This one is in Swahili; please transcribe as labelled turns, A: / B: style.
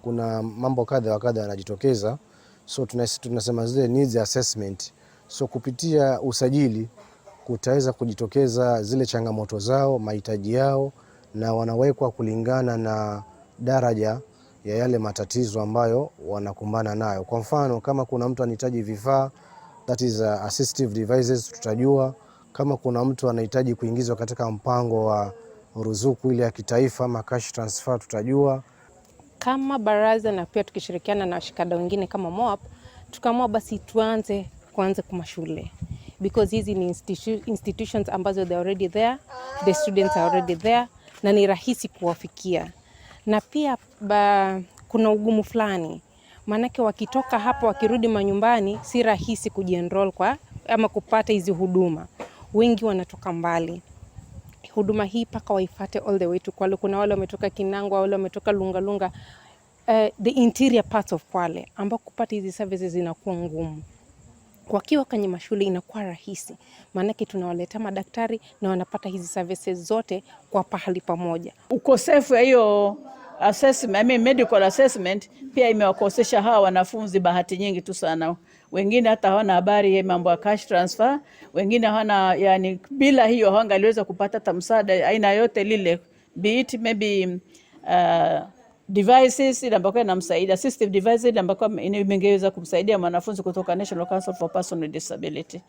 A: Kuna mambo kadha wa kadha yanajitokeza, so tunasema zile needs assessment. So kupitia usajili kutaweza kujitokeza zile changamoto zao, mahitaji yao, na wanawekwa kulingana na daraja ya yale matatizo ambayo wanakumbana nayo. Kwa mfano, kama kuna mtu anahitaji vifaa, that is assistive devices, tutajua. Kama kuna mtu anahitaji kuingizwa katika mpango wa ruzuku ile ya kitaifa ama cash transfer, tutajua.
B: Kama baraza na pia tukishirikiana na washikadau wengine kama MOAP, tukaamua basi tuanze kuanza kwa mashule because hizi ni institutions ambazo they are already there, the students are already there na ni rahisi kuwafikia, na pia kuna ugumu fulani, maanake wakitoka hapo wakirudi manyumbani si rahisi kujienroll kwa ama kupata hizi huduma. Wengi wanatoka mbali, huduma hii mpaka waifate all the way to Kwale. Kuna wale wametoka Kinangwa, wale wametoka Lungalunga, the interior parts of Kwale ambao kupata hizi services zinakuwa ngumu. Wakiwa kwenye mashule inakuwa rahisi, maanake tunawaletea madaktari na wanapata hizi services zote kwa pahali pamoja.
C: Ukosefu ya hiyo assessment, I mean medical assessment pia imewakosesha hawa wanafunzi bahati nyingi tu sana. Wengine hata hawana habari ya mambo ya cash transfer, wengine hawana, yani bila hiyo hawangaliweza kupata hata msaada aina yote lile, be it maybe devices ile ambayo inamsaidia, assistive devices ile ambayo ingeweza kumsaidia mwanafunzi kutoka National Council for Person with Disability.